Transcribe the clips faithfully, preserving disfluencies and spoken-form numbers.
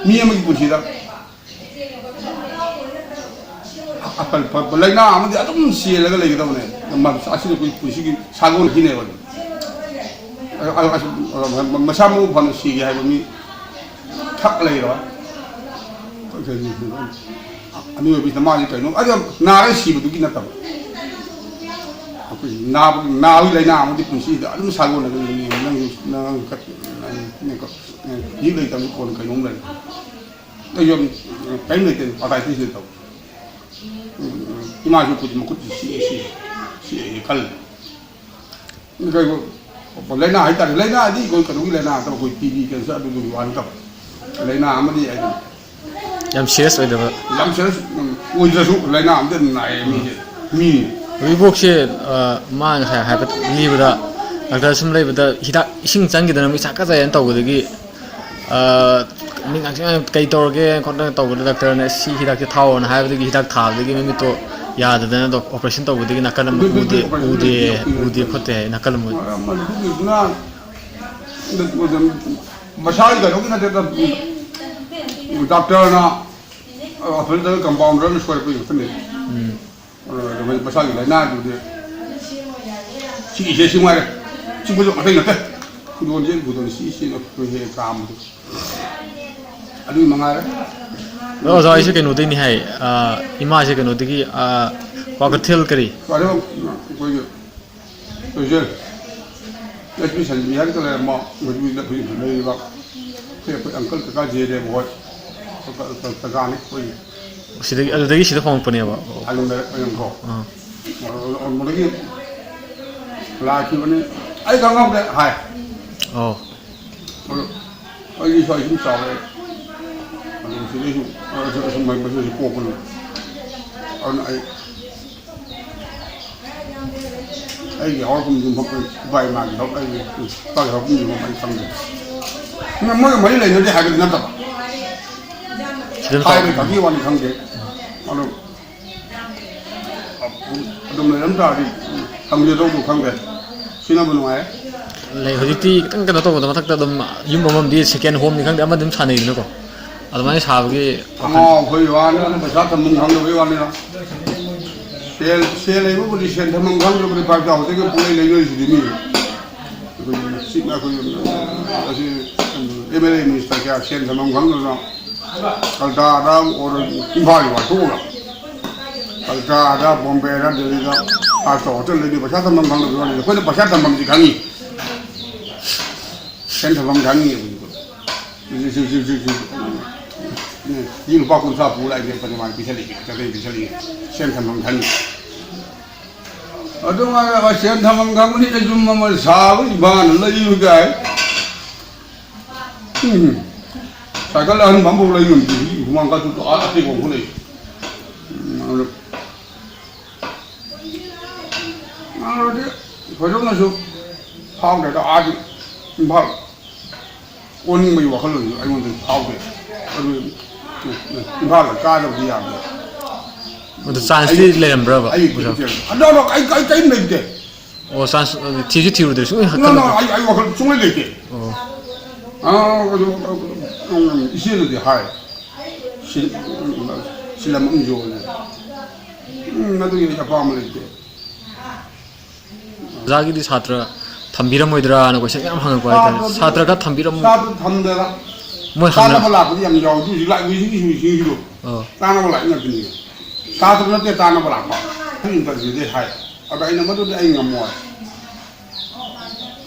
ꯃꯤ ꯑꯃꯒꯤ ꯄꯨꯟꯁꯤꯗ ꯑ-, ꯑ-, ꯂꯥꯏꯅꯥ ꯑꯃꯗꯤ ꯑꯗꯨꯝ ꯆꯦꯜꯂꯒ ꯂꯩꯒꯗꯕꯅꯦ꯫ ꯃ-, ꯑꯁꯤꯅ ꯑꯩꯈꯣꯏ ꯄꯨꯟꯁꯤꯒꯤ ꯁꯥꯒꯣꯟ ꯁꯤꯅꯦꯕ꯫ ꯑ-, ꯑ-, ꯑ-, ꯃꯁꯥ ꯃꯎ ꯐꯅ ꯁꯤꯒꯦ ꯍꯥꯏꯕ ꯃꯤ ꯊꯛ ꯂꯩꯔꯣꯏ꯫ ꯑꯅꯤ ꯑꯣꯏꯕꯁꯤꯅ ꯃꯥꯁꯦ ꯀꯩꯅꯣ, ꯑꯗꯣ ꯅꯥꯔꯒ ꯁꯤꯕꯗꯨꯒꯤ ꯅꯠꯇꯕ꯫ ꯑꯩꯈꯣꯏ ꯅꯥꯕ, ꯅꯥꯕꯒꯤ ꯂꯥꯏꯅꯥ ꯑꯃꯗꯤ ꯄꯨꯟꯁꯤꯗ ꯑꯗꯨꯝ ꯁꯥꯒꯣꯟꯅꯒꯅꯤ꯫ ꯅꯪꯁꯨ, ꯅꯪ, ꯅꯪ, ꯅꯪ, ꯍꯧꯖꯤꯛ ꯂꯩꯇꯕꯁꯨ ꯀꯣꯟꯅ ꯀꯩꯅꯣꯝ ꯂꯩ꯫ ꯑꯩ ꯌꯥꯝ ꯀꯔꯤꯝ ꯂꯩꯇꯦ, ꯑꯥꯔꯊ꯭ꯔꯥꯏꯇꯤꯁ ꯂꯩꯇꯕ꯫ ꯎꯝ, ꯎꯝ, ꯏꯃꯥꯁꯨ ꯈꯨꯠ, ꯃꯈꯨꯠꯁꯤ ꯆꯤꯛꯑꯦ, ꯁꯤ, ꯆꯤꯛꯑꯦ ꯈꯜꯂꯦ꯫ ꯀꯩꯅꯣ, ꯂꯥꯏꯅꯥ ꯍꯥꯏꯇꯥꯔꯦ, ꯂꯥꯏꯅꯥꯗꯤ ꯑꯩꯈꯣꯏ ꯀꯩꯅꯣꯒꯤ ꯂꯥꯏꯅꯥ ꯅꯠꯇꯕ, ꯑꯩꯈꯣꯏ ꯇꯤ ꯕꯤ ꯀꯦꯟꯁꯔ ꯑꯗꯨꯗꯨꯒꯤ ꯋꯥ ꯅꯠꯇꯕ꯫ ꯂꯥꯏꯅꯥ ꯑꯃꯗꯤ ꯍꯥꯏꯗꯤ ꯌꯥꯝ ꯁꯤꯔꯤꯌꯁ ꯑꯣꯏꯗꯕ꯫ ꯌꯥꯝ ꯁꯤꯔꯤꯌꯁ, ꯎꯝ, ꯑꯣꯏꯗ꯭ꯔꯁꯨ ꯂꯥꯏꯅꯥ ꯑꯃꯗꯤ ꯑꯗꯨꯝ ꯅꯥꯏꯌꯦ ꯃꯤꯁꯦ꯫ ꯃꯤ ꯍꯧꯖꯤꯛꯐꯥꯎꯁꯦ, ꯑ, ꯃꯥ ꯉꯁꯥꯏ ꯍꯥꯏꯐꯦꯠ ꯂꯤꯕꯗ, ꯗꯥꯛꯇꯔ ꯁꯨꯝ ꯂꯩꯕꯗ ꯍꯤꯗꯥꯛ ꯏꯁꯤꯡ ꯆꯪꯈꯤꯗꯅ ꯃꯤ ꯁꯥꯀꯠꯆꯩꯅ ꯇꯧꯕꯗꯒꯤ, ꯑ, ꯃꯤ ꯉꯥꯛꯁꯪ ꯀꯩ ꯇꯧꯔꯒꯦ ꯈꯣꯠꯂꯒ ꯇꯧꯕꯗ ꯗꯥꯛꯇꯔꯅ "ꯁꯤ ꯍꯤꯗꯥꯛꯁꯦ ꯊꯥꯎꯑꯣꯅ" ꯍꯥꯏꯕꯗꯒꯤ ꯍꯤꯗꯥꯛ ꯊꯥꯕꯗꯒꯤ ꯃꯃꯤꯠꯇꯣ ꯌꯥꯗꯗꯅ ꯗꯣꯛ-, ꯑꯣꯄꯔꯦꯁꯟ ꯇꯧꯕꯗꯒꯤ ꯅꯥꯀꯜ ꯑꯃ ꯎꯗꯦ, ꯎꯗꯦ, ꯎꯗꯦ ꯈꯣꯠꯇꯦ ꯍꯥꯏ, ꯅꯥꯀꯜ ꯑꯃ ꯎꯗꯦ꯫ ꯃꯗꯨꯒꯤꯗꯨꯅ ꯃꯁꯥꯒꯤ ꯀꯩꯅꯣꯒꯤ ꯅꯠꯇꯦꯗ, ꯗꯥꯛꯇꯔꯅ, ꯑ, ꯍꯣꯁꯄꯤꯇꯥꯜꯗ ꯀꯝꯄꯥꯎꯟꯗꯔꯅ ꯁꯣꯏꯔꯛꯄꯒꯤ ꯈꯛꯇꯅꯦ꯫ ꯎꯝ꯫ ꯑꯗꯨꯃꯥꯏꯅ ꯃꯁꯥꯒꯤ ꯂꯥꯏꯅꯥꯗꯨꯗꯤ ꯁꯤꯒꯤꯁꯦ ꯁꯤ ꯉꯥꯏꯔꯦ꯫ ꯁꯤꯕꯨꯁꯨ ꯑꯇꯩ ꯅꯠꯇꯦ꯫ ꯈꯨꯗꯣꯟꯁꯦ ꯈꯨꯗꯣꯟ ꯁꯤ ꯁꯤꯅ ꯑꯩꯈꯣꯏ ꯍꯦꯛ ꯆꯥꯝꯕꯗꯣ꯫ ꯑꯗꯨꯒꯤ ꯃꯉꯥꯏꯔꯦ꯫ ꯑꯗꯣ ꯑꯣꯖꯥ, ꯑꯩꯁꯦ ꯀꯩꯅꯣꯗꯩꯅꯤ ꯍꯥꯏ, ꯑ, ꯏꯃꯥꯁꯦ ꯀꯩꯅꯣꯗꯒꯤ, ꯑ, ꯀ꯭ꯋꯥꯀꯩꯊꯦꯜ ꯀꯔꯤ? ꯑꯗꯣ ꯑꯩꯈꯣꯏꯒꯤ ꯇꯣꯏꯖꯦꯜ, ꯑꯦꯁ ꯄꯤ ꯁꯟꯖꯤꯕꯤ ꯍꯥꯏꯅ ꯂꯩꯔꯝꯕ, ꯃꯗꯨꯒꯤꯗ ꯑꯩꯈꯣꯏ ꯂꯩꯔꯤꯕ ꯑꯩꯈꯣꯏ, ꯑꯩꯈꯣꯏ ꯑꯪꯀꯜ ꯀꯀꯥ ꯖꯦ ꯗꯦꯕ ꯍꯣꯏ, ꯀꯀꯥ, ꯀꯀꯥꯅꯤ ꯑꯩꯈꯣꯏꯒꯤ꯫ ꯁꯤꯗꯒꯤ, ꯑꯗꯨꯗꯒꯤ ꯁꯤꯗ ꯍꯣꯡꯉꯛꯄꯅꯦꯕ? ꯑꯗꯨꯝ ꯂꯩꯔꯛ-, ꯂꯩꯔꯛꯄ꯫ ꯑꯥ꯫ ꯑꯗꯨꯗꯒꯤ ꯂꯥꯛꯈꯤꯕꯅꯤ꯫ ꯑꯩ ꯈꯪꯍꯧꯗꯦ ꯍꯥꯏ꯫ ꯑꯣ꯫ ꯑꯗꯨ ꯑꯩꯒꯤ ꯏꯁꯥ ꯏꯁꯤꯡ ꯆꯥꯎꯔꯦ꯫ ꯑꯗꯨ ꯁꯤꯗꯩꯁꯨ, ꯑ, ꯑꯁꯨꯝ, ꯑꯁꯨꯝ ꯃꯁꯤꯁꯨ ꯄꯣꯛꯄꯅꯤ꯫ ꯑꯗꯨꯅ ꯑꯩ ꯑꯩꯒꯤ ꯍꯧꯔꯛꯐꯝꯗꯨꯃꯛ ꯏꯄꯥ ꯏꯃꯥꯒꯤ ꯍꯧꯔꯛ-, ꯑꯩꯒꯤ ꯏꯄꯥꯒꯤ ꯍꯧꯔꯛꯐꯝꯗꯨꯃꯛ ꯑꯩ ꯈꯪꯗꯦ꯫ ꯃꯣꯏꯒ ꯃꯔꯤ ꯂꯩꯅꯗꯦ ꯍꯥꯏꯕꯗꯤ ꯅꯠꯇꯕ꯫ ꯁꯤꯗ ꯍꯥꯏꯕ ꯇꯧ-, ꯈꯛꯀꯤ ꯋꯥꯅꯤ ꯈꯪꯗꯦ꯫ ꯑꯗꯨ ꯑꯗꯨꯝ ꯂꯩꯔꯝ ꯇꯥꯔꯗꯤ ꯊꯝꯒꯗꯧꯗꯣ ꯈꯪꯗꯦ꯫ ꯁꯤꯅꯕꯨ ꯅꯨꯡꯉꯥꯏ꯫ ꯂꯩ꯫ ꯍꯧꯖꯤꯛꯇꯤ ꯈꯤꯇꯪ ꯀꯩꯅꯣ ꯇꯧꯕꯗ, ꯃꯊꯛꯇ ꯑꯗꯨꯝ ꯌꯨꯝ ꯑꯃꯃꯝꯗꯤ second homeꯅꯤ ꯈꯪꯗꯦ, ꯑꯃ ꯑꯗꯨꯝ ꯁꯥꯟꯅꯩꯗꯅꯀꯣ꯫ ꯑꯗꯨꯃꯥꯏꯅ ꯁꯥꯕꯒꯤ ꯋꯥꯈꯜ꯫ ꯑꯉꯥꯎ ꯑꯩꯈꯣꯏ ꯋꯥꯅꯤ, ꯄꯩꯁꯥ ꯊꯝꯐꯝ ꯈꯪꯗꯕꯒꯤ ꯋꯥꯅꯤꯅ꯫ ꯁꯦꯜ, ꯁꯦꯜ ꯂꯩꯕꯕꯨꯗꯤ ꯁꯦꯜ ꯊꯝꯐꯝ ꯈꯪꯗꯕꯗꯤ ꯐꯥꯏꯚ ꯁ꯭ꯇꯥꯔ ꯍꯣꯇꯦꯜꯒꯤ ꯄꯨꯡꯂꯩ ꯂꯩꯅꯔꯤꯁꯤꯗꯤ ꯃꯤ꯫ ꯑꯩꯈꯣꯏ ꯁꯤꯛꯅ ꯑꯩꯈꯣꯏ ꯑꯁꯤ MLA minister ꯀꯌꯥ ꯁꯦꯜ ꯊꯝꯐꯝ ꯈꯪꯗꯗꯅ ꯀꯜꯀꯇꯥꯗ ꯑꯣꯔ ꯏꯝꯐꯥꯜꯒꯤ ꯋꯥꯊꯣꯛꯑꯒ ꯀꯜꯀꯇꯥꯗ, ꯕꯣꯝꯕꯦꯗ, ꯗꯦꯜꯂꯤꯗ ꯐꯥꯏꯚ ꯁ꯭ꯇꯥꯔ ꯍꯣꯇꯦꯜꯗꯗꯤ ꯄꯩꯁꯥ ꯊꯝꯐꯝ ꯈꯪꯗꯕꯒꯤ ꯋꯥꯅꯤ꯫ ꯑꯩꯈꯣꯏꯅ ꯄꯩꯁꯥ ꯊꯝꯐꯝꯁꯤ ꯈꯪꯉꯤ꯫ ꯁꯦꯟ ꯊꯝꯐꯝ ꯈꯪꯉꯤ꯫ ꯍꯧꯖꯤꯛ, ꯍꯧꯖꯤꯛ, ꯍꯧꯖꯤꯛ, ꯍꯧꯖꯤꯛ, ꯎꯝ, ꯃꯤ ꯂꯨꯄꯥ ꯀꯨꯟꯊ꯭ꯔꯥ ꯄꯨ ꯂꯥꯛꯏꯁꯦ ꯄꯅꯤꯃꯥꯟ ꯄꯤꯁꯜꯂꯛꯏ, ꯆꯥꯇ꯭ꯔꯦꯠ ꯄꯤꯁꯜꯂꯛꯏ꯫ ꯁꯦꯟ ꯊꯝꯐꯝ ꯈꯪꯉꯤ꯫ ꯑꯗꯨ ꯍꯥꯏꯔꯒ ꯁꯦꯟ ꯊꯝꯐꯝ ꯈꯪꯕꯅꯤꯅ ꯌꯨꯝ ꯑꯃ ꯁꯥꯕ ꯏꯕꯥꯅ ꯂꯩꯕ ꯀꯥꯏ꯫ ꯎꯝ꯫ ꯁꯥꯏꯀꯜ ꯑꯍꯟꯕ ꯑꯃꯐꯥꯎ ꯂꯩ ꯉꯝꯗꯦ꯫ ꯍꯨꯃꯥꯡ ꯀꯥꯡꯁꯨ ꯑꯥ ꯑꯇꯩ ꯐꯥꯎ ꯂꯩ꯫ ꯎꯝ, ꯑꯗꯨ ꯑꯗꯨꯗꯤ ꯊꯣꯏꯗꯣꯛꯅꯁꯨ ꯐꯥꯎꯗ꯭ꯔꯦꯗ꯫ ꯑꯥꯗꯤ ꯏꯝꯐꯥꯜ ꯑꯣꯟꯅꯤꯡꯕꯒꯤ ꯋꯥꯈꯜꯂꯣꯟꯁꯨ ꯑꯩꯉꯣꯟꯗ ꯐꯥꯎꯗꯦ꯫ ꯑꯗꯨ ꯏꯝꯐꯥꯜꯗ ꯀꯥꯗꯕꯗꯤ ꯌꯥꯗꯦ꯫ ꯑꯗꯨ ꯆꯥꯟꯁꯇꯤ ꯑꯩ, ꯂꯩꯔꯝꯕ꯭ꯔꯕ, ꯑꯩ ꯑꯣꯖꯥ? ꯄꯨꯛꯆꯦꯜ, ꯑꯗꯣ, ꯑꯗꯣ, ꯑꯩ, ꯑꯩ ꯀꯔꯤꯝ ꯂꯩꯇꯦ꯫ ꯑꯣ, ꯆꯥꯟꯁ, ꯑꯗꯨ ꯊꯤꯁꯨ ꯊꯤꯔꯨꯗ꯭ꯔꯦ, ꯁꯨꯡꯍꯟ ꯅꯣ, ꯅꯣ, ꯍꯟꯅ-, ꯑꯩ, ꯑꯩ ꯋꯥꯈꯜ ꯁꯨꯡꯂꯩ ꯂꯩꯇꯦ꯫ ꯑꯣ꯫ ꯑꯥ, ꯑꯗꯨ, ꯑꯗꯨ, ꯎꯝ, ꯏꯆꯦꯅꯗꯤ ꯍꯥꯏ꯫ ꯁꯤ-, ꯎꯝ, ꯁꯤꯂꯝ ꯑꯃ ꯌꯣꯜꯂꯦ꯫ ꯎꯝ, ꯑꯗꯨꯒꯤ ꯑꯩ ꯑꯄꯥꯝꯕ ꯂꯩꯇꯦ꯫ ꯑꯣꯖꯥꯒꯤꯗꯤ ꯁꯥꯇ꯭ꯔ ꯊꯝꯕꯤꯔꯝꯃꯣꯏꯗ꯭ꯔꯥꯅ ꯀꯣꯏꯁꯟ ꯌꯥꯝ ꯍꯪꯉꯛꯄ ꯍꯥꯏꯇꯥꯔꯦ꯫ ꯁꯥꯇ꯭ꯔꯗꯤ ꯁꯥꯇ꯭ꯔ ꯈꯔ ꯊꯝꯕꯤꯔꯝꯃꯣ꯫ ꯁꯥꯇ꯭ꯔ ꯊꯝꯗꯦꯗ꯫ ꯃꯣꯏ ꯍꯪꯅ- ꯆꯥꯅꯕ ꯂꯥꯛꯄꯗꯤ ꯌꯥꯝ ꯌꯥꯎꯏ꯫ ꯑꯗꯨ ꯍꯧꯖꯤꯛ ꯂꯥꯛꯏꯕꯁꯤꯡꯒꯤ ꯁꯨꯝ ꯁꯤꯡꯁꯤꯗꯣ ꯑꯣ꯫ ꯆꯥꯅꯕ ꯂꯥꯛꯏ ꯉꯥꯛꯇꯅꯤ꯫ ꯁꯥꯇ꯭ꯔ ꯅꯠꯇꯦ ꯆꯥꯅꯕ ꯂꯥꯛꯄ꯫ ꯑꯩꯈꯣꯏ ꯏꯟꯇꯔꯚ꯭ꯌꯨꯗꯤ ꯍꯥꯏ꯫ ꯑꯗ ꯑꯩꯅ ꯃꯗꯨꯗꯤ ꯑꯩ ꯉꯝꯃꯣꯏ꯫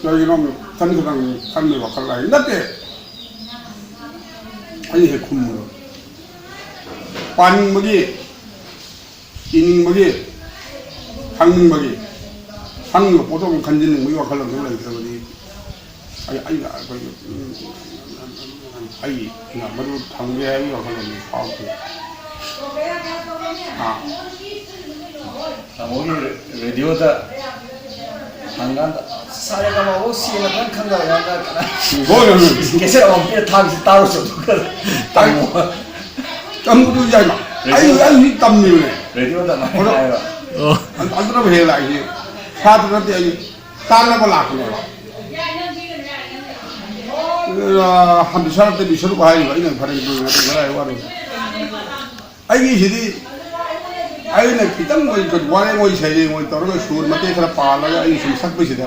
ꯀꯔꯤꯒꯤꯅꯣ ꯈꯟ ꯈꯤꯇꯪ ꯈꯟꯕꯒꯤ ꯋꯥꯈꯜ ꯂꯥꯛꯏ ꯅꯠꯇꯦ꯫ ꯑꯩ ꯍꯦꯛ ꯈꯨꯝꯕꯗꯣ꯫ ꯄꯥꯅꯤꯡꯕꯒꯤ ꯏꯅꯤꯡꯕꯒꯤ, ꯈꯪꯅꯤꯡꯕꯒꯤ, ꯈꯪꯉꯤꯕ ꯄꯣꯠꯇꯣ ꯑꯃꯨꯛ ꯈꯟꯖꯤꯟꯅꯤꯡꯕꯒꯤ ꯋꯥꯈꯜꯂꯣꯟꯗꯨ ꯂꯩꯇ꯭ꯔꯕꯗꯤ ꯑꯩ, ꯑꯩꯅ, ꯑꯩꯈꯣꯏꯒꯤ, ꯎꯝ, ꯑꯩꯅ ꯃꯗꯨ ꯊꯝꯒꯦ ꯍꯥꯏꯕꯒꯤ ꯋꯥꯈꯜꯂꯣꯟꯗꯨ ꯐꯥꯎꯗꯦ꯫ ꯑꯥ꯫ ꯇꯥꯃꯣꯒꯤ ꯔꯦꯗꯤꯑꯣꯗ ꯍꯪꯀꯥꯟꯗ ꯁꯥꯔꯦ ꯇꯥꯃꯣ ꯁꯦꯡꯅ ꯐꯖꯅ ꯈꯪꯗꯕ ꯌꯥꯎꯔꯒ ꯍꯣꯏ, ꯍꯣꯏ, ꯍꯣꯏ꯫ ꯀꯦꯁꯦꯠ ꯑꯃꯃꯝ ꯄꯤꯔ ꯊꯥꯕꯁꯤ ꯇꯥꯔꯨꯁꯨ ꯑꯗꯨꯒ ꯇꯥꯃꯣ꯫ ꯇꯝꯕꯗꯨ ꯌꯥꯏꯃ꯫ ꯑꯩ, ꯑꯩ ꯍꯧꯖꯤꯛ ꯇꯝꯃꯤꯕꯅꯦ꯫ ꯔꯦꯗꯤꯑꯣꯗ ꯑꯗꯨꯃꯥꯏꯅ ꯑꯗꯣ ꯍꯥꯏꯕ꯫ ꯑꯣ꯫ ꯑꯗꯨ-, ꯑꯗꯨꯅꯕꯨ ꯍꯦꯟꯅ ꯂꯥꯛꯏꯁꯦ꯫ ꯁꯥꯇ꯭ꯔ ꯅꯠꯇꯦ, ꯑꯩ ꯇꯥꯟꯅꯕ ꯂꯥꯛꯄꯅꯦꯕ꯫ ꯑ, ꯍꯟꯗꯛ ꯁꯔꯨꯛꯇ ꯃꯤ ꯁꯔꯨꯛ ꯍꯥꯏꯔꯤꯕ ꯑꯩꯅ ꯐꯔꯦ ꯉꯥꯛꯇ ꯉꯔꯥꯡ ꯋꯥꯔꯨꯕ꯫ ꯑꯩꯒꯤꯁꯤꯗꯤ ꯑꯩꯅ ꯈꯤꯇꯪ ꯑꯣꯏ ꯋꯥꯔꯦꯡ ꯑꯣꯏ ꯁꯩꯔꯦꯡ ꯑꯣꯏ ꯇꯧꯔꯒ ꯁꯨꯔ ꯃꯇꯦꯛ ꯈꯔ ꯄꯥꯜꯂꯒ ꯑꯩꯅ ꯁꯨꯝ ꯁꯛꯄꯁꯤꯗ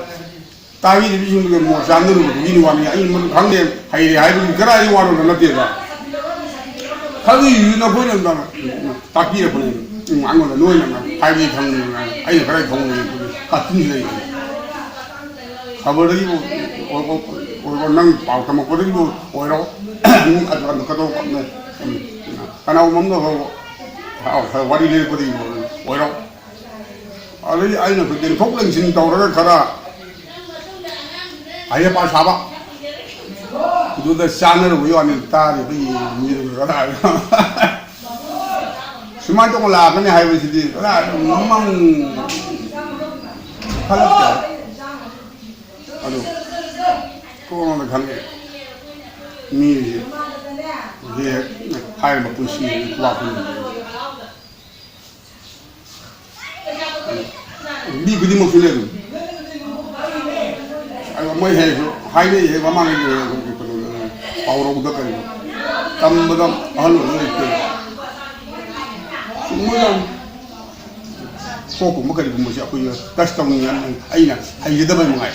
ꯇꯥꯕꯤꯔꯤꯕꯁꯤꯡꯗꯨꯒ ꯃꯣꯠ ꯆꯥꯟꯅꯔꯨꯕꯗꯨꯒꯤꯅꯤ ꯋꯥꯅꯤ꯫ ꯑꯩ ꯃꯗꯨ ꯈꯪꯗꯦ, ꯍꯩꯔꯦ ꯍꯥꯏꯕꯒꯤ ꯀꯗꯥꯏꯗꯒꯤ ꯋꯥꯔꯣꯅ ꯅꯠꯇꯦꯕ꯫ ꯈꯪꯉꯤꯁꯤꯁꯨ ꯅꯈꯣꯏꯅ ꯇꯥꯛꯄꯤꯔꯛꯄꯅꯦ꯫ ꯎꯝ, ꯑꯩꯉꯣꯟꯗ ꯅꯣꯏꯅ ꯍꯥꯏꯕꯗꯤ ꯈꯪꯉꯤ, ꯑꯩꯅ ꯈꯔ ꯈꯪꯉꯤ꯫ ꯀꯥꯆꯤꯟꯁꯤ ꯂꯩꯕꯅꯤ꯫ ꯈꯕꯔꯗꯒꯤꯕꯨ ꯑꯣꯏꯔꯣ, ꯑꯣꯏꯔꯣ, ꯅꯪ ꯄꯥꯎ ꯇꯝꯃꯛꯄꯗꯒꯤꯕꯨ ꯑꯣꯏꯔꯣ, ꯑꯗꯨ, ꯑꯗꯨ ꯀꯩꯗꯧ-, ꯎꯝ, ꯀꯅꯥꯒꯨꯝꯕ ꯑꯃꯅ ꯐꯥꯎꯕ ꯋꯥꯔꯤ ꯂꯤꯔꯛꯄꯗꯒꯤꯕꯨ ꯑꯣꯏꯔꯣ, ꯑꯗꯩ ꯑꯩꯅꯁꯨ ꯂꯦꯡꯊꯣꯛ ꯂꯦꯡꯁꯤꯟ ꯇꯧꯔꯒ ꯈꯔ ꯍꯥꯏꯖ ꯄꯥ ꯁꯥꯕ꯫ ꯑꯗꯨꯗ ꯆꯥꯟꯅꯔꯨꯕꯒꯤ ꯋꯥꯅꯤ, ꯇꯥꯔꯤꯕ ꯌꯦꯡꯉꯤꯕ ꯃꯤꯗꯨꯒ ꯀꯗꯥꯏꯗ ꯁꯨꯃꯥꯏꯅ ꯇꯧꯅ ꯂꯥꯛꯀꯅꯤ ꯍꯥꯏꯕꯁꯤꯗꯤ ꯀꯗꯥꯏꯗ ꯃꯃꯥꯡ ꯈꯜꯂꯛꯇꯦ꯫ ꯑꯗꯨ ꯀꯣꯟꯅ ꯈꯪꯉꯦ꯫ ꯃꯤꯁꯦ ꯍꯦꯛ ꯍꯥꯏꯔꯤꯕ ꯄꯨꯟꯁꯤ ꯋꯥꯐꯝ ꯃꯤ ꯈꯨꯗꯤꯡꯃꯛꯁꯨ ꯂꯩ ꯑꯗꯨꯝ꯫ ꯑꯗꯨꯒ ꯃꯣꯏ ꯍꯦꯛ ꯍꯥꯏꯅꯩ, ꯍꯦꯛ ꯃꯃꯥꯡꯉꯩꯗ ꯍꯦꯛ ꯑꯩꯈꯣꯏꯒꯤ ꯀꯩꯅꯣꯗ, ꯄꯥꯎꯔꯧꯗ ꯀꯩꯅꯣ, "ꯇꯝꯕꯗ ꯑꯍꯜ ꯑꯣꯏꯕ ꯂꯩꯇꯦ"꯫ ꯆꯨꯝꯕꯖꯥꯠꯅꯤ꯫ ꯀꯣꯛꯀꯨꯝꯕ ꯀꯔꯤꯒꯨꯝꯕꯁꯦ ꯑꯩꯈꯣꯏ ꯇꯁ ꯇꯧꯅꯤꯡꯉꯦ, ꯑꯩꯅ ꯍꯩꯖꯗꯕꯩ ꯃꯉꯥꯏ꯫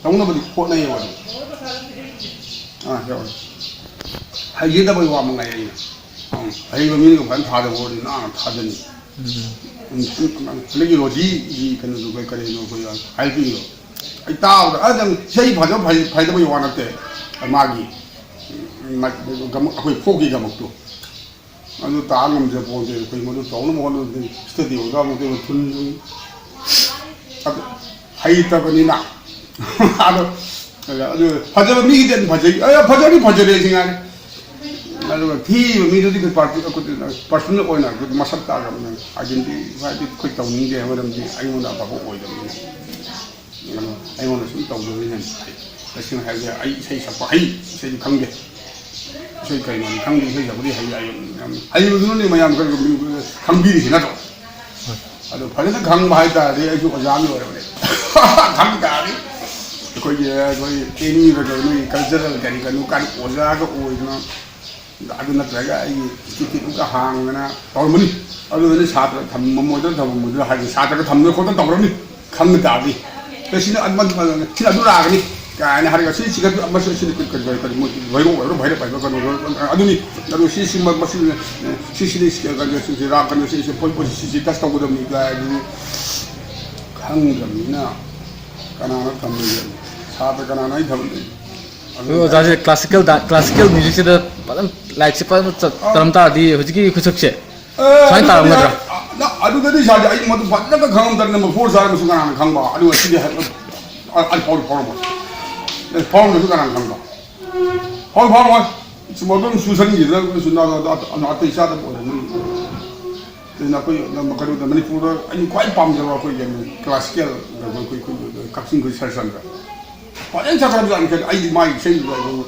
ꯇꯧꯅꯕꯗꯤ ꯍꯣꯠꯅꯩꯌꯦꯕ ꯑꯗꯨꯝ꯫ ꯑꯥ, ꯌꯥꯎꯔꯦ꯫ ꯍꯩꯖꯗꯕꯩ ꯋꯥ ꯃꯉꯥꯏ ꯑꯩꯅ꯫ ꯎꯝ, ꯑꯍꯩꯕ ꯃꯤꯅꯒ ꯐꯖꯅ ꯊꯥꯗꯕ ꯑꯣꯏꯔꯗꯤ ꯅꯥꯟꯅ ꯊꯥꯗꯅꯤ꯫ ꯎꯝ꯫ ꯎꯝ, ꯎꯝ, ꯎꯝ, ꯍꯟꯗꯛꯀꯤ ꯔꯣꯖꯤꯒꯤ ꯀꯩꯅꯣꯗꯨ ꯀꯩ-, ꯀꯔꯤꯅꯣ ꯑꯩꯈꯣꯏ ꯍꯥꯏꯕꯤꯌꯣ꯫ ꯑꯩ ꯇꯥꯕꯗ ꯑꯗꯨꯝ ꯏꯁꯩ ꯐꯖꯕ ꯐꯩ-, ꯐꯩꯗꯕꯒꯤ ꯋꯥ ꯅꯠꯇꯦ꯫ ꯃꯥꯒꯤ, ꯎꯝ, ꯃꯥ-, ꯒꯃꯛ-, ꯑꯩꯈꯣꯏ ꯐꯣꯛꯀꯤ ꯒꯃꯛꯇꯣ꯫ ꯑꯗꯨ ꯇꯥ ꯉꯝꯖ ꯄꯣꯟꯇꯦ꯫ ꯑꯩꯈꯣꯏ ꯃꯗꯨ ꯇꯧꯅꯕ ꯍꯣꯠꯅꯕꯗ ꯏꯁꯇꯗꯤ ꯑꯣꯖꯥ ꯑꯃꯨꯛꯇ ꯊꯨꯟ-, ꯑꯗꯨ ꯍꯩꯇꯕꯅꯤꯅ꯫ ꯑꯗꯣ, ꯑꯗꯨ ꯐꯖꯕ ꯃꯤꯒꯤꯗꯤ ꯑꯗꯨꯝ ꯐꯖꯩ꯫ ꯑ, ꯐꯖꯔꯗꯤ ꯐꯖꯔꯦ ꯁꯤ ꯉꯥꯏꯔꯦ꯫ ꯑꯗꯨꯒ ꯊꯤꯕ ꯃꯤꯗꯨꯗꯤ ꯑꯩꯈꯣꯏ ꯄꯥꯔꯇꯤ, ꯑꯩꯈꯣꯏ ꯄꯔꯁꯣꯅꯦꯜ ꯑꯣꯏꯅ ꯑꯩꯈꯣꯏ ꯃꯁꯛ ꯇꯥꯛꯑꯒ ꯑꯥꯏꯗꯦꯟꯇꯤꯐꯥꯏꯗꯤ ꯑꯩꯈꯣꯏ ꯇꯧꯅꯤꯡꯗꯦ, ꯃꯔꯝꯗꯤ ꯑꯩꯉꯣꯟꯗ ꯑꯐꯕ ꯑꯣꯏꯗꯕꯅꯤꯅ꯫ ꯑꯗꯣ ꯑꯩꯉꯣꯟꯗ ꯁꯨꯝ ꯇꯧꯖꯕꯅꯤꯅ ꯐꯩ꯫ ꯇꯁꯦꯡꯅ ꯍꯥꯏꯔꯕꯗ ꯑꯩ ꯏꯁꯩ ꯁꯛꯄ ꯍꯩ, ꯏꯁꯩꯗꯤ ꯈꯪꯗꯦ꯫ ꯏꯁꯩ ꯀꯩꯅꯣꯗꯤ ꯈꯪꯗꯦ, ꯏꯁꯩ ꯁꯛꯄꯗꯤ ꯍꯩ, ꯍꯩ, ꯌꯥꯝ ꯍꯩꯕꯗꯨꯅꯅꯦ ꯃꯌꯥꯝ ꯈꯔ ꯈꯪꯕꯤꯔꯤꯁꯤ ꯅꯠꯇ꯭ꯔꯣ? ꯑꯗꯨ ꯐꯖꯅ ꯈꯪꯕ ꯍꯥꯏꯇꯥꯔꯗꯤ ꯑꯩꯁꯨ ꯑꯣꯖꯥ ꯑꯃ ꯑꯣꯏꯔꯕꯅꯦ꯫ ꯈꯪ ꯇꯥꯔꯗꯤ ꯑꯩꯈꯣꯏꯒꯤ, ꯑꯩꯈꯣꯏ ꯑꯦꯅꯤꯒ ꯅꯣꯏ ꯀꯜꯆꯔꯦꯜ ꯀꯔꯤ ꯀꯔꯤꯅꯣ ꯀꯥꯏꯅ ꯑꯣꯖꯥꯒ ꯑꯣꯏꯗꯅ ꯑꯗꯨ ꯅꯠꯇ꯭ꯔꯒ ꯑꯩꯒꯤ ꯏꯟꯁꯇꯤꯇ꯭ꯌꯨꯠ ꯑꯃꯒ ꯍꯥꯡꯗꯅ ꯇꯧꯔꯝꯃꯅꯤ꯫ ꯑꯗꯨꯗꯨꯅ ꯁꯥꯇ꯭ꯔ ꯊꯝꯃꯝꯃꯣꯏꯗ꯭ꯔꯥ ꯊꯝꯃꯝꯃꯣꯏꯗ꯭ꯔꯥ ꯍꯥꯏꯗꯤ ꯁꯥꯇ꯭ꯔꯒ ꯊꯝꯗꯅ ꯈꯣꯠꯇꯅ ꯇꯧꯔꯝꯅꯤ꯫ ꯈꯪꯕ ꯇꯥꯔꯗꯤ, ꯑꯦ, ꯁꯤꯅ ꯑꯗꯨ-, ꯁꯤꯅ ꯑꯗꯨ ꯂꯥꯛꯀꯅꯤ ꯀꯥꯏꯅ ꯍꯥꯏꯔꯒ, ꯁꯤ ꯆꯤꯡꯈꯠꯄ ꯑꯃꯁꯨ ꯁꯤꯅ ꯀꯔꯤ, ꯀꯔꯤ, ꯀꯔꯤ, ꯀꯔꯤ, ꯃꯣꯏ ꯚꯩꯔꯣꯛ ꯑꯣꯏꯔꯣ, ꯚꯩꯔꯞ ꯍꯥꯏꯕ ꯀꯩꯅꯣ, ꯑꯗꯨꯅꯤ꯫ ꯑꯗꯨ ꯁꯤ, ꯁꯤ, ꯃ-, ꯃꯁꯤ, ꯁꯤ, ꯁꯤꯗꯤ ꯁꯤ, ꯀꯩꯅꯣ, ꯁꯤ, ꯁꯤ ꯔꯥꯛ ꯀꯩꯅꯣ, ꯁꯤ, ꯁꯤ, ꯄꯣꯏ, ꯄꯣꯏ, ꯁꯤ, ꯁꯤ ꯇꯁ ꯇꯧꯒꯗꯕꯅꯤ ꯀꯥꯏ ꯑꯗꯨ ꯈꯪꯗ꯭ꯔꯕꯅꯤꯅ ꯀꯅꯥꯅ ꯊꯝꯗꯣꯏꯅꯣ? ꯁꯥꯇ꯭ꯔ ꯀꯅꯥꯅ ꯑꯩ ꯊꯝꯗꯣꯏꯅꯣ? ꯑꯗꯨ ꯑꯩꯈꯣꯏ ꯑꯣꯖꯥꯁꯦ ꯀ꯭ꯂꯥꯁꯤꯀꯦꯜ ꯗꯥ-, ꯀ꯭ꯂꯥꯁꯤꯀꯦꯜ ꯃ꯭ꯌꯨꯖꯤꯛꯁꯤꯗ ꯐꯖꯅ ꯂꯥꯏꯔꯤꯛꯁꯦ ꯐꯖꯅ ꯆꯠ-, ꯑꯥ꯫ ꯇꯝ ꯇꯥꯔꯗꯤ ꯍꯧꯖꯤꯛꯀꯤ ꯈꯨꯠꯁꯛꯁꯦ ꯑꯦ, ꯁꯨꯃꯥꯏꯅ ꯑꯗꯨꯗꯗꯤ ꯇꯥꯔꯝꯒꯗ꯭ꯔꯥ? ꯍꯥꯏ-, ꯑ, ꯅ-, ꯑꯗꯨꯗꯗꯤ ꯁꯥꯔꯗꯤ ꯑꯩ ꯃꯗꯨ ꯐꯖꯅ ꯈꯪꯉꯝꯗ꯭ꯔꯦ꯫ ꯅꯝꯕꯔ ꯐꯣꯔ ꯁꯥꯔ ꯑꯃꯁꯨ ꯀꯅꯥꯅ ꯈꯪꯕ? ꯑꯗꯨꯒ ꯁꯤꯗꯤ ꯍꯥꯏ-, ꯑ, ꯑꯩ ꯐꯥꯎ-, ꯐꯥꯎꯔꯝꯃꯣꯏ꯫ ꯑꯦ, ꯐꯥꯎꯔꯝꯗ꯭ꯔꯁꯨ ꯀꯅꯥꯅ ꯈꯪꯕ? ꯐꯥꯎ-, ꯐꯥꯎꯔꯝꯃꯣꯏ꯫ ꯁꯨꯝ ꯑꯗꯨꯝ ꯁꯨꯁꯟꯈꯤꯗꯅ ꯁꯨꯝ ꯑꯇꯩ ꯆꯥꯗꯕ ꯑꯣꯏꯔꯝꯒꯅꯤ꯫ ꯑꯗꯨꯅ ꯑꯩꯈꯣꯏ ꯀꯩꯅꯣꯗ ꯃꯅꯤꯄꯨꯔꯗ ꯑꯩꯅ ꯈ꯭ꯋꯥꯏ ꯄꯥꯝꯖꯕ ꯑꯩꯈꯣꯏ ꯀꯩꯅꯣ ꯀ꯭ꯂꯥꯁꯤꯀꯦꯜ ꯑꯩꯈꯣꯏ, ꯑꯩꯈꯣꯏ, ꯑꯩꯈꯣꯏ ꯀꯛꯆꯤꯡ ꯑꯩꯈꯣꯏ ꯁꯔꯆꯟꯗ꯭ꯔ꯫ ꯐꯖꯅ ꯁꯛꯈ꯭ꯔꯕꯖꯥꯠꯅꯤ꯫ ꯑꯩꯗꯤ ꯃꯥꯒꯤ ꯏꯁꯩꯗꯨꯗ ꯑꯩꯈꯣꯏ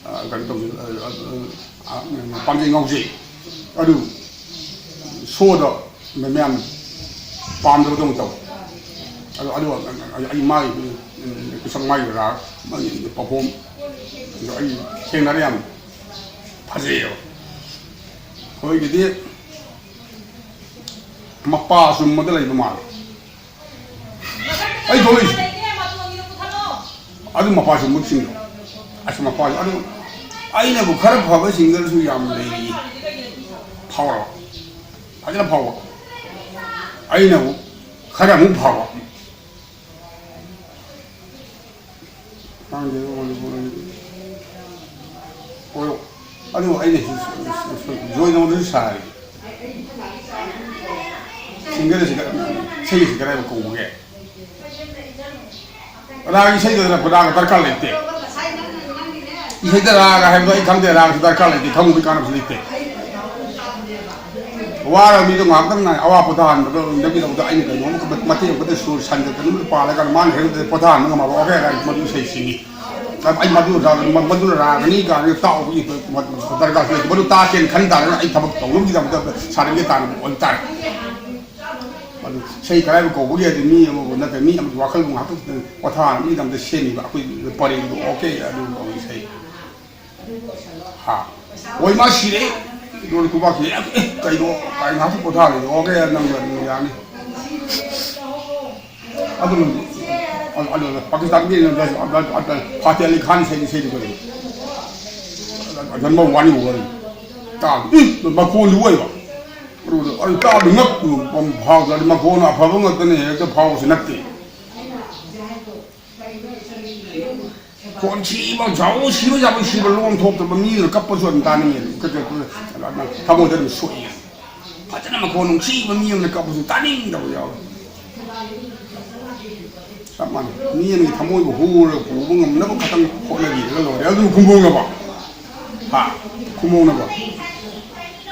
ꯑ, ꯀꯩꯅꯣ ꯇꯧꯁꯤ, ꯑ, ꯑ, ꯑ, ꯄꯥꯝꯖꯩ, ꯉꯥꯎꯖꯩ꯫ ꯑꯗꯨ ꯁꯣꯗꯣ ꯃꯌꯥꯝ ꯄꯥꯝꯗꯕꯗꯧꯅ ꯇꯧꯋꯤ꯫ ꯑꯗꯨ, ꯑꯗꯨ ꯑꯩ ꯃꯥꯒꯤ, ꯎꯝ, ꯄꯣꯠꯁꯛ ꯃꯥꯒꯤ ꯔꯥꯒ, ꯃꯥꯒꯤ ꯄꯔꯐꯣꯝ ꯑꯗꯨ ꯑꯩ ꯊꯦꯡꯅꯔꯦ, ꯌꯥꯝ ꯐꯖꯩꯌꯦꯕ꯫ ꯑꯩꯈꯣꯏꯒꯤꯗꯤ ꯃꯄꯥ ꯆꯨꯝꯕꯗ ꯂꯩꯕ ꯃꯥꯜꯂꯦ꯫ ꯑꯩ ꯊꯣꯛꯂꯛꯏꯁꯦ꯫ ꯑꯗꯨ ꯃꯄꯥ ꯆꯨꯝꯕ ꯁꯤꯡꯗꯣ꯫ ꯑꯁ, ꯃꯄꯥ, ꯑꯗꯨ ꯑꯩꯅꯕꯨ ꯈꯔ ꯐꯕ ꯁꯤꯡꯒꯔꯁꯨ ꯌꯥꯝ ꯂꯩꯔꯤ꯫ ꯐꯥꯎꯔꯕ꯫ ꯐꯖꯅ ꯐꯥꯎꯕ꯫ ꯑꯩꯅꯕꯨ ꯈꯔ ꯑꯃꯨꯛ ꯐꯕ꯫ ꯈꯪꯗꯦ, ꯃꯅꯤꯄꯨꯔ ꯍꯣꯏ, ꯑꯗꯨ ꯑꯩꯅ ꯖꯣꯏꯗꯧꯗꯁꯨ ꯁꯥꯔꯤ꯫ ꯁꯤꯡꯒꯔꯁꯤ ꯀ-, ꯏꯁꯩꯁꯤ ꯀꯗꯥꯏꯗ ꯀꯧꯕꯒꯦ? ꯔꯥꯒ ꯏꯁꯩꯗ ꯔꯥꯒ ꯗꯔꯀꯥꯔ ꯂꯩꯇꯦ꯫ ꯏꯁꯩꯗ ꯔꯥꯒ ꯍꯥꯏꯕꯗꯣ ꯑꯩ ꯈꯪꯗꯦ, ꯔꯥꯒꯁꯨ ꯗꯔꯀꯥꯔ ꯂꯩꯇꯦ, ꯈꯪꯕꯒꯤ ꯀꯥꯟꯅꯕꯁꯨ ꯂꯩꯇꯦ꯫ ꯋꯥꯔꯕ ꯃꯤꯗꯣ ꯉꯥꯏꯍꯥꯛꯇꯪ ꯉꯥꯏ, ꯑꯋꯥ ꯄꯣꯊꯥꯍꯟꯕꯗꯣ, ꯅꯨꯃꯤꯠ ꯑꯃꯗ ꯑꯩꯅ ꯀꯩꯅꯣꯝꯃ ꯃꯇꯦꯛ ꯑꯃꯈꯛꯇ ꯁꯨꯔ ꯁꯟꯗ ꯀꯩꯅꯣꯝꯃ ꯄꯥꯜꯂꯒ ꯃꯥꯅ ꯍꯦꯔꯣꯗ ꯄꯣꯊꯥꯍꯟꯕ ꯉꯝꯃꯕ, ꯑꯣꯀꯦ, ꯀꯥꯏꯅ ꯃꯗꯨ ꯏꯁꯩ ꯁꯤꯅꯤ꯫ ꯑꯩ ꯃꯗꯨ ꯔꯥ-, ꯃ-, ꯃꯗꯨꯅ ꯔꯥꯒꯅꯤ ꯀꯥꯏꯅ ꯇꯥꯛꯎꯕꯒꯤ ꯗꯔꯀꯥꯔꯁꯨ ꯂꯩꯇꯦ꯫ ꯃꯗꯨ ꯇꯥꯛꯀꯦꯅ ꯈꯟ ꯇꯥꯔꯒꯅ ꯑꯩ ꯊꯕꯛ ꯇꯧꯅꯕꯒꯤꯗꯃꯛꯇ ꯁꯥꯔꯇꯤꯐꯤꯀꯦꯠ ꯇꯥꯟꯅꯕ ꯑꯣꯏꯕ ꯇꯥꯔꯦ꯫ ꯑꯗꯨ ꯏꯁꯩ ꯀꯔꯥꯏꯕꯨ ꯀꯧꯕꯒꯦ ꯍꯥꯏꯗꯤ ꯃꯤ ꯑꯃꯕꯨ ꯅꯠꯇ꯭ꯔꯦ, ꯃꯤ ꯑꯃꯒꯤ ꯋꯥꯈꯜꯕꯨ ꯉꯥꯏꯍꯥꯛꯇꯪ ꯄꯣꯊꯥꯅꯕꯒꯤꯗꯃꯛꯇ ꯁꯦꯝꯃꯤꯕ ꯑꯩꯈꯣꯏ ꯄꯔꯦꯡꯗꯣ꯫ ꯑꯣꯀꯦ, ꯑꯗꯨ ꯀꯧꯏ ꯏꯁꯩ꯫ ꯍꯥ꯫ ꯍꯣꯏ, ꯃꯥ ꯁꯤꯔꯦ꯫ ꯂꯣꯏꯔꯦ, ꯈꯨꯕꯥꯛꯁꯤ꯫ ꯑꯦ, ꯑꯦ, ꯀꯩꯅꯣ? ꯀꯥꯏ ꯉꯥꯏꯍꯥꯛꯇꯪ ꯄꯣꯊꯥꯔꯦ꯫ ꯑꯣꯀꯦ, ꯅꯪ, ꯅꯪ ꯌꯥꯅꯤ꯫ ꯑꯗꯨ, ꯑꯗꯨ, ꯑꯗꯨ, ꯄꯥꯀꯤꯁꯇꯥꯟꯒꯤ ꯐꯥꯇꯦ ꯑꯂꯤ ꯈꯥꯟ ꯏꯁꯩ, ꯏꯁꯩꯗꯨ ꯀꯔꯤ? ꯅꯝꯕꯔ ꯋꯥꯟ ꯑꯣꯏ꯫ ꯇꯥꯕ꯫ ꯏ, ꯃꯈꯣꯟꯗꯨ ꯑꯣꯏꯕ꯫ ꯑꯗꯨ, ꯑꯗꯨ ꯇꯥꯕꯗ ꯉꯛꯄ ꯐꯥꯎꯗ꯭ꯔꯗꯤ ꯃꯈꯣꯟ ꯑꯐꯕ ꯉꯥꯛꯇꯅꯦ ꯍꯦꯛꯇ ꯐꯥꯎꯕꯁꯨ ꯅꯠꯇꯦ꯫ ꯈꯣꯟ ꯁꯤꯕ, ꯁꯥꯎ ꯁꯤꯕ ꯌꯥꯕ ꯁꯤꯕ, ꯂꯣꯟ ꯊꯣꯛꯇꯕ ꯃꯤꯗꯨꯅ ꯀꯞꯄꯁꯨ ꯑꯗꯨꯝ ꯇꯥꯅꯤꯡꯉꯦ꯫ ꯊꯃꯣꯏꯗ ꯑꯗꯨꯝ ꯁꯣꯛꯏ꯫ ꯐꯖꯅ ꯃꯈꯣꯟ ꯅꯨꯡꯁꯤꯕ ꯃꯤ ꯑꯃꯅ ꯀꯞꯄꯁꯨ ꯇꯥꯅꯤꯡꯗꯕ ꯌꯥꯎꯋꯤ꯫ ꯆꯞ ꯃꯥꯟꯅꯩ꯫ ꯃꯤ ꯑꯃꯒꯤ ꯊꯃꯣꯏꯕꯨ ꯍꯨꯔꯒ ꯄꯨꯕ ꯉꯝꯅꯕ ꯈꯛꯇꯪ ꯍꯣꯠꯅꯕꯤꯔꯒ ꯂꯣꯏꯔꯦ꯫ ꯑꯗꯨ ꯈꯨꯝꯕꯣꯡꯅꯕ꯫ ꯍꯥ? ꯈꯨꯝꯕꯣꯡꯅꯕ꯫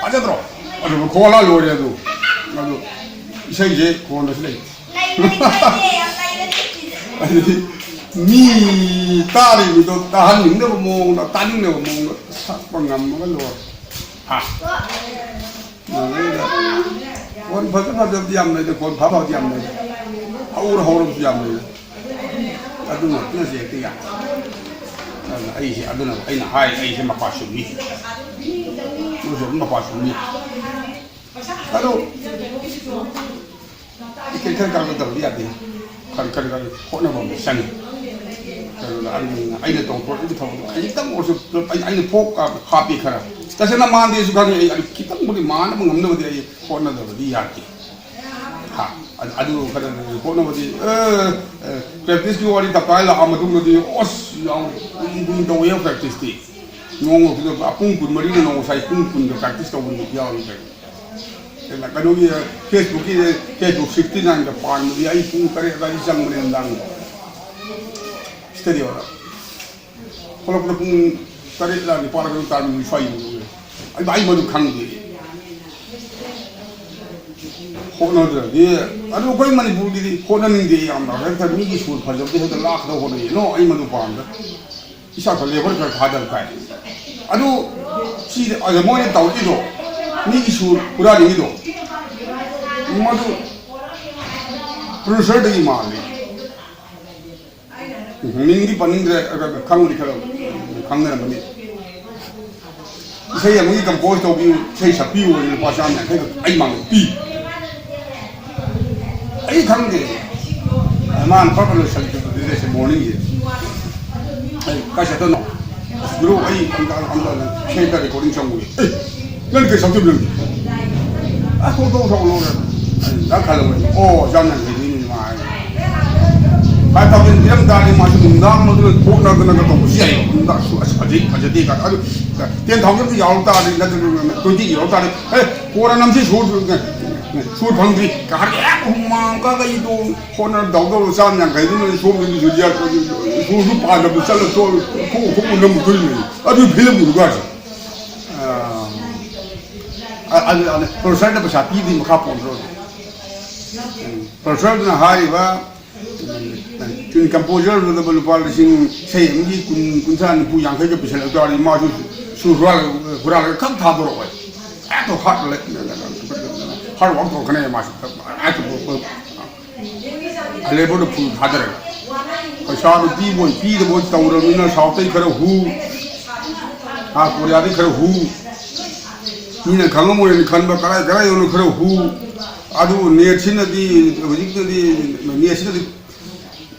ꯐꯖꯗ꯭ꯔꯣ? ꯑꯗꯨ ꯈꯣꯜꯂ ꯂꯣꯏꯔꯦ ꯑꯗꯨ꯫ ꯑꯗꯨ ꯏꯁꯩꯁꯦ ꯈꯣꯟꯗꯁꯨ ꯂꯩ꯫ ꯑꯗꯨꯗꯤ ꯃꯤ ꯇꯥꯔꯤꯕꯗꯣ ꯇꯥꯍꯟꯅꯤꯡꯗꯕ ꯃꯑꯣꯡꯗ, ꯇꯥꯅꯤꯡꯗꯕ ꯃꯑꯣꯡꯗ ꯁꯛꯄ ꯉꯝꯃꯒ ꯂꯣꯏꯔꯦ꯫ ꯍꯥ? ꯑꯗꯩꯗ ꯈꯣꯟ ꯐꯖ ꯐꯖꯕꯗꯤ ꯌꯥꯝ ꯂꯩꯗ, ꯈꯣꯟ ꯐ ꯐꯕꯗꯤ ꯌꯥꯝ ꯂꯩꯗ, ꯍꯧꯔ ꯍꯧꯔꯕꯁꯨ ꯌꯥꯝ ꯂꯩꯗ꯫ ꯑꯗꯨ ꯉꯥꯛꯇꯅꯁꯦ ꯍꯦꯛꯇ ꯌꯥꯏ꯫ ꯑꯗꯨꯅ ꯑꯩꯁꯦ, ꯑꯗꯨꯅ ꯑꯩꯅ ꯍꯥꯏ, ꯑꯩꯁꯦ ꯃꯄꯥ ꯆꯨꯝꯃꯤ, ꯃꯣꯏꯁꯨ ꯑꯗꯨꯝ ꯃꯄꯥ ꯆꯨꯝꯃꯤ꯫ ꯑꯗꯣ ꯈꯤꯇꯪ ꯈꯔ ꯀꯩꯅꯣ ꯇꯧꯗ ꯌꯥꯗꯦ꯫ ꯈꯔ ꯈꯔ ꯈꯔ ꯍꯣꯠꯅꯕ ꯑꯃ ꯆꯪꯉꯤ꯫ ꯑꯗꯨꯅ ꯑꯩꯅ, ꯑꯩꯅ ꯇꯧꯊꯣꯔꯛꯏꯕ ꯊꯕꯛꯇꯣ ꯈꯖꯤꯛꯇꯪ ꯑꯣꯏꯔꯁꯨ ꯑꯩ, ꯑꯩꯅ ꯊꯣꯛ ꯍꯥꯞꯄꯤ ꯈꯔ꯫ ꯇꯁꯦꯡꯅ ꯃꯥꯟꯗꯦꯁꯨ ꯈꯪꯉꯤ꯫ ꯑꯩ, ꯑꯩ ꯈꯤꯇꯪꯕꯨꯗꯤ ꯃꯥꯟꯅꯕ ꯉꯝꯅꯕꯗꯤ ꯑꯩ ꯍꯣꯠꯅꯗꯕꯗꯤ ꯌꯥꯗꯦ꯫ ꯍꯥ, ꯑꯗꯨ, ꯑꯗꯨ ꯈꯔ ꯍꯣꯠꯅꯕꯗꯤ, ꯑꯦ, ꯑꯦ, practice ꯀꯤ ꯋꯥꯔꯤ ꯇꯞꯇꯥꯏ ꯂꯥꯛꯑ ꯃꯇꯨꯡꯗꯗꯤ, ꯑꯁ, ꯌꯥꯝ ꯀꯨꯏ ꯀꯨꯏ ꯇꯧꯋꯦ practice ꯇꯤ꯫ ꯅꯣꯡꯃꯗꯨꯗ ꯄꯨꯡ ꯀꯨꯟꯃꯔꯤꯗ ꯅꯣꯡꯃ ꯉꯁꯥꯏ ꯄꯨꯡ ꯀꯨꯟꯗ practice ꯇꯧꯕ ꯅꯨꯃꯤꯠ ꯌꯥꯎꯔꯤ ꯀꯩꯅꯣ꯫ ꯀꯩꯅꯣꯒꯤ, Facebook ꯀꯤ, Facebook sixty nine ꯗ ꯄꯥꯟꯕꯗꯤ ꯑꯩ ꯄꯨꯡ ꯇꯔꯦꯠ ꯑꯗꯨꯋꯥꯏꯗ ꯆꯪꯕꯅꯦ ꯅꯨꯡꯗꯥꯡ꯫ Studio ꯗ꯫ ꯊꯣꯛꯂꯛꯄꯗ ꯄꯨꯡ ꯇꯔꯦꯠ ꯂ ꯅꯤꯄꯥꯜ ꯂ ꯇꯥꯔꯝꯃꯤ ꯁ꯭ꯋꯥꯏꯗ꯫ ꯑꯩ, ꯑꯩ ꯃꯗꯨ ꯈꯪꯗꯦ꯫ ꯍꯣꯠꯅꯗ꯭ꯔꯗꯤ, ꯑꯗꯨ ꯑꯩꯈꯣꯏ ꯃꯅꯤꯄꯨꯔꯒꯤꯗꯤ ꯍꯣꯠꯅꯅꯤꯡꯗꯦ ꯌꯥꯝꯅ꯫ ꯍꯦꯛꯇ ꯃꯤꯒꯤ ꯁꯨꯔ ꯐꯖꯕꯗꯤ ꯍꯦꯛꯇ ꯂꯥꯛꯀꯗꯧ ꯍꯣꯠꯅꯩ꯫ No, ꯑꯩ ꯃꯗꯨ ꯄꯥꯝꯗꯦ꯫ ꯏꯁꯥ ꯈꯔ labour ꯈꯔ ꯊꯥꯗꯕ ꯇꯥꯏ꯫ ꯑꯗꯨ ꯁꯤꯗ, ꯑꯗ ꯃꯣꯏꯅ ꯇꯧꯔꯤꯗꯣ, ꯃꯤꯒꯤ ꯁꯨꯔ ꯍꯨꯔꯥꯟꯅꯤꯡꯉꯤꯗꯣ, ꯃꯗꯨ ꯄ꯭ꯔꯣꯗ꯭ꯌꯨꯁꯔꯗꯒꯤ ꯃꯥꯜꯂꯤ꯫ ꯃꯤꯡꯗꯤ ꯄꯟꯅꯤꯡꯗ꯭ꯔꯦ, ꯈꯪꯕꯨꯗꯤ ꯈꯔ ꯈꯪꯅꯔꯝꯃꯅꯤ꯫ ꯏꯁꯩ ꯑꯃꯒꯤ ꯀꯝꯄꯣꯖ ꯇꯧꯕꯤꯌꯨ, ꯏꯁꯩ ꯁꯛꯄꯤꯌꯨ ꯍꯥꯏꯅ ꯂꯨꯄꯥ ꯆꯥꯝ ꯌꯥꯡꯈꯩ ꯈꯛ ꯑꯩ ꯃꯥꯡꯗ ꯄꯤ꯫ ꯑꯩ ꯈꯪꯗꯦ꯫ ꯃꯥꯅ ꯄꯠ ꯄꯠ ꯂꯣꯏꯁꯤꯜꯂꯛꯈꯤꯕꯗꯨꯗ ꯁꯤ ꯃꯣꯔꯅꯤꯡꯁꯦ ꯑꯩ ꯀꯥꯏ ꯆꯠꯇꯣꯏꯅꯣ? ꯒꯨꯔꯨ, ꯑꯩ ꯑꯝꯇ, ꯑꯝꯇ ꯏꯁꯩ ꯑꯝꯇ ꯔꯦꯀꯣꯔꯗꯤꯡ ꯆꯪꯉꯨꯒꯦ꯫ ꯑꯦ, ꯅꯪ ꯀꯩ ꯁꯛꯇꯣꯏꯕ ꯅꯪꯗꯤ? ꯑꯁ, ꯊꯣꯛ, ꯊꯣꯛ, ꯊꯣꯛ, ꯂꯧꯔꯦ꯫ ꯑꯩ ꯉꯥꯏꯍꯥꯛ ꯈꯜꯂꯕꯅꯤ꯫ ꯑꯣ, ꯆꯥꯝ ꯌꯥꯡꯈꯩꯗꯨꯅꯤ ꯃꯥ ꯍꯥꯏ꯫ ꯐꯥꯏꯚ ꯊꯥꯎꯖꯟ ꯄꯤꯔꯝ ꯇꯥꯔꯗꯤ ꯃꯥꯁꯨ ꯅꯨꯡꯗꯥꯡ ꯃꯗꯨꯗ ꯊꯣꯛꯅꯗꯅꯒ ꯇꯧꯕꯁꯨ ꯌꯥꯏ꯫ ꯅꯨꯡꯗꯥꯡ ꯑꯁ, ꯐꯖꯩ, ꯐꯖꯗꯦ ꯀꯥꯏꯅ꯫ ꯑꯗꯨ ꯇꯦꯟ ꯊꯥꯎꯖꯟꯗꯤ ꯌꯥꯎꯔꯝ ꯇꯥꯔꯗꯤ, ꯅꯠꯇ꯭ꯔꯒ ꯇ꯭ꯋꯦꯟꯇꯤ ꯌꯥꯎꯔꯝ ꯇꯥꯔꯗꯤ, "ꯑꯦ, ꯀꯣꯟꯅ ꯅꯝꯁꯤ, ꯁꯨꯔ, ꯁꯨꯔ ꯐꯪꯗ꯭ꯔꯤ" ꯀꯥꯏꯅ ꯍꯦꯛ ꯍꯨꯃꯥꯡ ꯀꯥꯡꯒ ꯑꯩꯗꯣ ꯍꯣꯠꯅꯔ ꯇꯧꯗꯧꯔ ꯆꯥꯝ ꯌꯥꯡꯈꯩꯗꯨꯅ ꯁꯣꯝꯗꯒꯤꯁꯨ ꯌꯥ-, ꯁꯨꯔꯁꯨ ꯄꯥꯟꯗꯕꯗ ꯆꯠꯂ ꯇꯣꯛꯑꯒ ꯈꯣꯡ ꯈꯣꯡ ꯅꯝꯃꯨꯗꯣꯏꯅꯦ꯫ ꯑꯗꯨ ꯐꯤꯂꯝ ꯎꯔꯨꯀꯥꯟꯁꯤ꯫ ꯑ, ꯑ, ꯑꯗꯨ, ꯑꯗꯨ ꯄ꯭ꯔꯣꯗ꯭ꯌꯨꯁꯔꯗ ꯄꯩꯁꯥ ꯄꯤꯕꯒꯤ ꯃꯈꯥ ꯄꯣꯟꯗ꯭ꯔꯣ? ꯎꯝ꯫ ꯄ꯭ꯔꯣꯗ꯭ꯌꯨꯁꯔꯗꯨꯅ ꯍꯥꯏꯔꯤꯕ, ꯎꯝ, ꯇ꯭ꯌꯨꯟ ꯀꯝꯄꯣꯖꯔꯗꯨꯗ ꯂꯨꯄꯥ ꯂꯤꯁꯤꯡ, ꯏꯁꯩ ꯑꯃꯒꯤ ꯀꯨꯟ, ꯀꯨꯟꯊ꯭ꯔꯥ, ꯅꯤꯐꯨ, ꯌꯥꯡꯈꯩꯒ ꯄꯤꯁꯜꯂꯛ ꯇꯥꯔꯗꯤ ꯃꯥꯁꯨ ꯁꯨ ꯍꯨꯔꯥꯜꯂ, ꯍꯨꯔꯥꯜꯂꯒ ꯈꯛ ꯊꯥꯗꯣꯔꯛꯑꯣꯏ꯫ ꯍꯦꯛꯇ ꯍꯥꯔꯠ ꯂꯩ-, ꯍꯥꯔꯠ ꯋꯥꯔꯛ ꯇꯧꯔꯛꯀꯅꯦꯕ ꯃꯥꯁꯨ꯫ ꯍꯦꯛꯇ ꯑꯂꯦꯕꯔꯗ ꯐꯨꯜ ꯊꯥꯗꯔꯒ꯫ ꯄꯩꯁꯥꯗꯣ ꯄꯤꯕꯣꯏ ꯄꯤꯗꯕꯣꯏ ꯇꯧꯔꯕꯅꯤꯅ ꯁꯥꯎꯠꯇꯩ ꯈꯔ ꯍꯨ, ꯑꯥ ꯀꯣꯔꯤꯌꯥꯗꯩ ꯈꯔ ꯍꯨ, ꯃꯤꯅ ꯈꯪꯉꯝꯃꯣꯏꯅ ꯈꯟꯕ ꯀꯔꯥꯏ ꯀꯔꯥꯏꯗꯅꯣ ꯈꯔ ꯍꯨ꯫ ꯑꯗꯨꯕꯨ ꯅꯦꯠꯁꯤꯅꯗꯤ ꯍꯧꯖꯤꯛꯇꯗꯤ, ꯅꯦꯠꯁꯤꯅꯗꯤ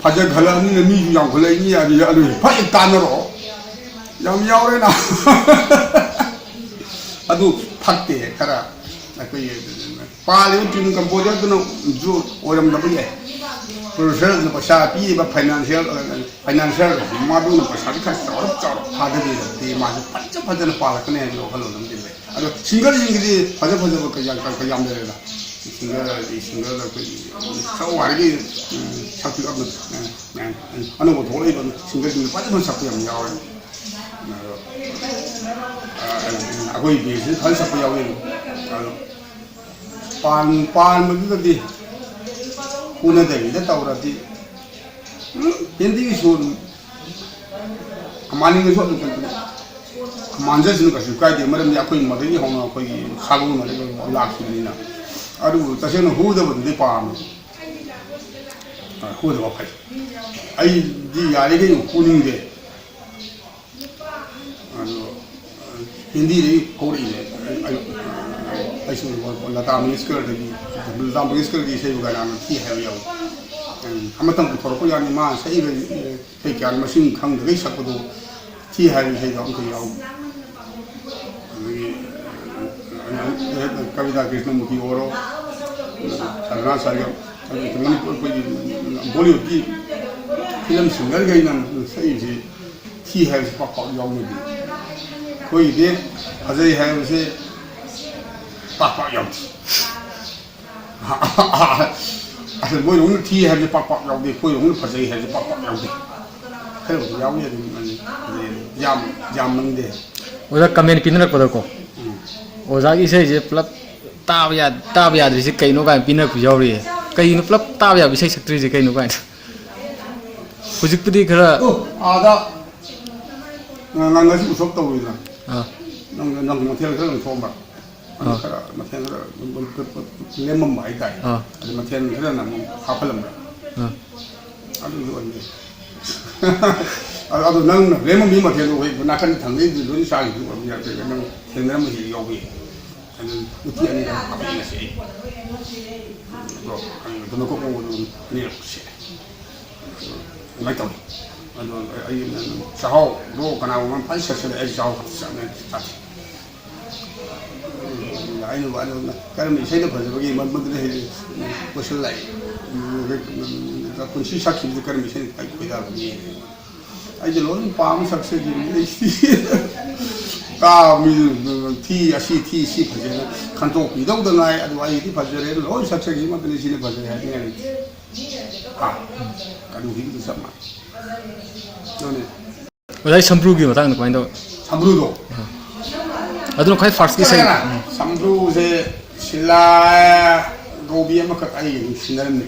ꯐꯖꯈꯠꯂꯛꯑꯕꯅꯤꯅ ꯃꯤꯁꯨ ꯌꯥꯝꯈꯠꯂꯛꯏꯅꯤ꯫ ꯑꯗꯨ, ꯑꯗꯨ ꯐꯖ ꯇꯥꯟꯅꯔꯛꯑꯣ꯫ ꯌꯥꯝ ꯌꯥꯎꯔꯦꯅ꯫ ꯑꯗꯨ ꯐꯠꯇꯦ ꯈꯔ꯫ ꯑꯩꯈꯣꯏꯒꯤ ꯄꯥꯜꯂꯤꯕ ꯇ꯭ꯌꯨꯟ ꯀꯝꯄꯣꯖꯔꯗꯨꯅꯁꯨ ꯑꯣꯏꯔꯝꯗꯕ ꯌꯥꯏ꯫ ꯄ꯭ꯔꯣꯗ꯭ꯌꯨꯁꯔꯗꯨꯅ ꯄꯩꯁꯥ ꯄꯤꯔꯤꯕ ꯐꯥꯏꯅꯥꯟꯁꯤꯌꯦꯜ, ꯐꯥꯏꯅꯥꯟꯁꯤꯌꯦꯜ ꯃꯗꯨꯅ ꯄꯩꯁꯥꯗꯤ ꯈꯔ ꯆꯥꯎꯔꯞ ꯆꯥꯎꯔꯞ ꯊꯥꯗꯕꯤꯔꯗꯤ ꯃꯥꯁꯨ ꯐꯖ ꯐꯖꯅ ꯄꯥꯜꯂꯛꯀꯅꯤ ꯍꯥꯏꯕꯒꯤ ꯋꯥꯈꯜꯂꯣꯟ ꯑꯃꯗꯤ ꯂꯩ꯫ ꯑꯗꯣ ꯁꯤꯡꯒꯔꯁꯤꯡꯒꯤꯗꯤ ꯐꯖ ꯐꯖꯕ ꯀꯌꯥ, ꯀꯌꯥ, ꯀꯌꯥꯝ ꯂꯩꯔꯦꯗ꯫ ꯁꯤꯡꯒꯔ, ꯁꯤꯡꯒꯔꯗ ꯑꯩꯈꯣꯏꯒꯤ ꯈꯔ ꯋꯥꯔꯤꯒꯤ, ꯎꯝ, ꯁꯛꯄꯤ ꯑꯃ, ꯎꯝ, ꯎꯝ, ꯑꯅꯧꯕ ꯊꯣꯛꯂꯛꯏꯕ ꯁꯤꯡꯒꯔꯁꯤꯡꯗ ꯐꯖ ꯐꯖꯅ ꯁꯛꯄ ꯌꯥꯝ ꯌꯥꯎꯔꯦ꯫ ꯑꯗꯣ, ꯑ, ꯑꯩꯈꯣꯏ ꯕꯦꯁꯁꯤ ꯐꯖꯅ ꯁꯛꯄ ꯌꯥꯎꯏ꯫ ꯑꯗꯣ ꯄꯥꯟ-, ꯄꯥꯟꯕꯗꯨꯗꯗꯤ ꯎꯅꯗꯕꯤꯗ ꯇꯧꯔꯗꯤ, ꯎꯝ, ꯍꯤꯟꯗꯤꯒꯤ ꯁꯨꯔ ꯃꯥꯅꯤꯡꯉꯁꯨ ꯑꯗꯨꯝ ꯀꯩꯅꯣ ꯃꯥꯟꯖꯁꯅꯨ, ꯀꯩꯁꯨ ꯀꯥꯏꯗꯦ꯫ ꯃꯔꯝꯗꯤ ꯑꯩꯈꯣꯏ ꯃꯗꯒꯤ ꯍꯧꯅ ꯑꯩꯈꯣꯏꯒꯤ ꯁꯥꯒꯣꯟꯅꯔꯒ ꯂꯥꯛꯈꯤꯕꯅꯤꯅ꯫ ꯑꯗꯨꯕꯨ ꯇꯁꯦꯡꯅ ꯍꯨꯗꯕꯗꯨꯗꯤ ꯄꯥꯝꯃꯦ꯫ ꯍꯣꯏ, ꯍꯣꯏ, ꯐꯩ꯫ ꯑꯩꯗꯤ ꯌꯥꯔꯤꯈꯩ ꯍꯨꯅꯤꯡꯗꯦ꯫ ꯑꯗꯣ, ꯑ, ꯍꯤꯟꯗꯤꯗꯒꯤ ꯀꯧꯔꯛꯏꯅꯦ꯫ ꯑꯩ, ꯑꯩ, ꯑꯩꯁꯨ ꯂꯇꯥ ꯃꯪꯒꯦꯁꯀꯔꯗꯒꯤ, ꯂꯇꯥ ꯃꯪꯒꯦꯁꯀꯔꯒꯤ ꯏꯁꯩꯕꯨ ꯀꯅꯥꯅ ꯊꯤ ꯍꯥꯏꯕ ꯌꯥꯎꯏ꯫ ꯎꯝ, ꯑꯃꯇꯪ ꯄꯨꯊꯣꯔꯛꯄ ꯌꯥꯅꯤ, ꯃꯥ ꯁꯛꯏꯕ ꯏꯁꯩ ꯀꯌꯥ ꯃꯁꯤꯡ ꯈꯪꯗꯈꯩ ꯁꯛꯄꯗꯣ ꯊꯤ ꯍꯥꯏꯕ ꯏꯁꯩꯗꯣ ꯑꯝꯇ ꯌꯥꯎꯗꯦ꯫ ꯑꯗꯒꯤ, ꯑ, ꯀꯕꯤꯇꯥ ꯀ꯭ꯔꯤꯁꯅꯃꯨꯔꯇꯤ ꯑꯣꯏꯔꯣ, ꯁꯗꯅꯥ ꯁꯔꯒꯝ, ꯑꯗꯒꯤ ꯃꯅꯤꯄꯨꯔ ꯑꯩꯈꯣꯏꯒꯤ ꯕꯣꯂꯤꯋꯨꯗꯀꯤ ꯐꯤꯂꯝ ꯁꯤꯡꯒꯔꯈꯩꯅ ꯁꯛꯏꯁꯦ ꯊꯤ ꯍꯥꯏꯕꯁꯤ ꯄꯥꯛ ꯄꯥꯛ ꯌꯥꯎꯅꯗꯦ꯫ ꯑꯩꯈꯣꯏꯒꯤꯗꯤ ꯐꯖꯩ ꯍꯥꯏꯕꯁꯤ ꯄꯥꯛ ꯄꯥꯛ ꯌꯥꯎꯗꯦ꯫ ꯑꯁ, ꯃꯣꯏꯔꯣꯝꯅ ꯊꯤ ꯍꯥꯏꯕꯁꯤ ꯄꯥꯛ ꯄꯥꯛ ꯌꯥꯎꯗꯦ, ꯑꯩꯈꯣꯏꯔꯣꯝꯅ ꯐꯖꯩ ꯍꯥꯏꯕꯁꯤ ꯄꯥꯛ ꯄꯥꯛ ꯌꯥꯎꯗꯦ꯫ ꯈꯔꯕꯨꯗꯤ ꯌꯥꯎꯏ ꯑꯗꯨꯝ, ꯑꯗꯨꯝ ꯐꯖꯩ ꯑꯗꯨꯝ꯫ ꯌꯥꯝ, ꯌꯥꯝꯃꯟꯗꯦ꯫ ꯑꯣꯖꯥ, ꯀꯃꯦꯟ ꯄꯤꯅꯔꯛꯄꯗꯀꯣ, ꯎꯝ꯫ ꯑꯣꯖꯥꯒꯤ ꯏꯁꯩꯁꯦ ꯄꯨꯂꯞ ꯇꯥꯕ ꯌꯥ-, ꯇꯥꯕ ꯌꯥꯗ꯭ꯔꯤꯁꯦ ꯀꯩꯅꯣ ꯀꯥꯏꯅ ꯄꯤꯅꯔꯛꯄ ꯌꯥꯎꯔꯤꯌꯦ꯫ ꯀꯩꯅꯣ ꯄꯨꯂꯞ ꯇꯥꯕ ꯌꯥꯕ ꯏꯁꯩ ꯁꯛꯇ꯭ꯔꯤꯁꯦ ꯀꯩꯅꯣ ꯀꯥꯏꯅ? ꯍꯧꯖꯤꯛꯄꯨꯗꯤ ꯈꯔ ꯑꯣ, ꯑꯥꯗ ꯉ-, ꯉ-, ꯉꯁꯤ ꯎꯁꯣꯞ ꯇꯧꯔꯤꯗꯅ꯫ ꯑꯥ꯫ ꯅꯪ, ꯅꯪ ꯃꯊꯦꯜ ꯈꯔ ꯂꯪꯊꯣꯛꯑꯝꯕ꯫ ꯑꯗꯨ ꯑꯥ꯫ ꯈꯔ ꯃꯊꯦꯜ ꯈꯔ ꯂꯦꯝꯃꯝꯕ ꯍꯥꯏꯇꯥꯔꯦ꯫ ꯑꯥ꯫ ꯑꯗꯨ ꯃꯊꯦꯜ ꯈꯔꯅ ꯑꯃꯨꯛ ꯍꯥꯞꯍꯜꯂꯝꯕ꯫ ꯑꯥ꯫ ꯑꯗꯨꯒꯤ ꯑꯣꯏꯅ꯫ ꯑꯗꯣ, ꯑꯗꯣ ꯅꯪꯅ ꯂꯦꯝꯃꯝꯃꯤ ꯃꯊꯦꯜꯗꯣ ꯑꯩꯈꯣꯏ ꯅꯥꯀꯟ ꯊꯪꯅꯩꯗꯨ ꯂꯣꯏꯅ ꯆꯥꯈꯤꯕꯗꯨ ꯑꯣꯏꯔꯝꯕ ꯌꯥꯏ꯫ ꯅꯪ ꯊꯦꯡꯅꯔꯝꯕ ꯍꯦꯛ ꯌꯥꯎꯕ ꯌꯥꯏ꯫ ꯑꯗꯨ ꯎꯇꯤ ꯑꯅꯤꯔꯛ ꯍꯥꯞꯄꯛꯏ ꯉꯁꯤ ꯑꯩ꯫ ꯑꯗꯣ, ꯑꯗꯨ ꯅꯀꯣꯛ ꯃꯑꯣꯡꯗ ꯑꯗꯨꯝ ꯑꯅꯤꯔꯛ ꯁꯦ꯫ ꯑꯗꯨꯃꯥꯏꯅ ꯇꯧꯋꯤ꯫ ꯑꯗꯣ ꯑꯩ ꯆꯥꯛꯍꯥꯎꯗꯣ ꯀꯅꯥꯒꯨꯝꯕ ꯑꯃ ꯐꯖꯅ ꯁꯦꯠꯆꯜꯂꯦ, ꯑꯩ ꯆꯥꯛꯍꯥꯎ ꯈꯛꯇ ꯆꯥꯅ ꯆꯥꯗꯦ꯫ ꯑꯩꯅ, ꯑꯩꯅ ꯀꯔꯝꯕ ꯏꯁꯩꯅ ꯐꯖꯕꯒꯦ ꯃ-, ꯃꯗꯨꯅ ꯍꯦꯟꯅ ꯀꯣꯏꯁꯟ ꯂꯥꯛꯏ꯫ ꯄꯨꯟꯁꯤ ꯁꯛꯈꯤꯕꯗ ꯀꯔꯝꯕ ꯏꯁꯩꯅ ꯈ꯭ꯋꯥꯏ ꯈꯣꯏꯗꯥꯕꯒꯦ? ꯑꯩꯗꯤ ꯂꯣꯏꯅ ꯄꯥꯝꯅ ꯁꯛꯆꯈꯤꯕꯅꯤ ꯑꯩꯗꯤ꯫ ꯇꯥꯕ ꯃꯤ ꯊꯤ, ꯑꯁꯤ ꯊꯤ, ꯁꯤ ꯐꯖꯩꯅ ꯈꯟꯇꯣꯛꯄꯤꯗꯧꯗ ꯉꯥꯏ꯫ ꯑꯗꯨ ꯑꯩꯗꯤ ꯐꯖꯔꯦ, ꯂꯣꯏ ꯁꯛꯆꯈꯤꯕ ꯉꯥꯛꯇꯅꯤ, ꯁꯤꯅ ꯐꯖꯔꯦ ꯍꯥꯏꯅꯤꯡꯉꯥꯏ ꯂꯩꯇꯦ꯫ ꯍꯥ? ꯀꯩꯅꯣꯒꯤꯗꯨꯒ ꯆꯞ ꯃꯥꯟꯅꯩ꯫ ꯑꯗꯨꯅꯦ꯫ ꯑꯣꯖꯥ, ꯁꯝꯕ꯭ꯔꯨꯒꯤ ꯃꯇꯥꯡꯗ ꯀꯃꯥꯏꯅ ꯇꯧꯋꯤ? ꯁꯝꯕ꯭ꯔꯨꯗꯣ? ꯑꯥ꯫ ꯑꯗꯨꯅ ꯈ꯭ꯋꯥꯏ ꯐꯥꯔꯁꯀꯤ ꯏꯁꯩ꯫ ꯁꯝꯕ꯭ꯔꯨꯁꯦ꯫ ꯎꯝ꯫ ꯁꯝꯕ꯭ꯔꯨꯁꯦ ꯁꯤꯂꯥ ꯀꯧꯕꯤ ꯑꯃꯈꯛ ꯑꯩꯒ ꯅꯨꯡꯁꯤꯅꯔꯝꯃꯤ꯫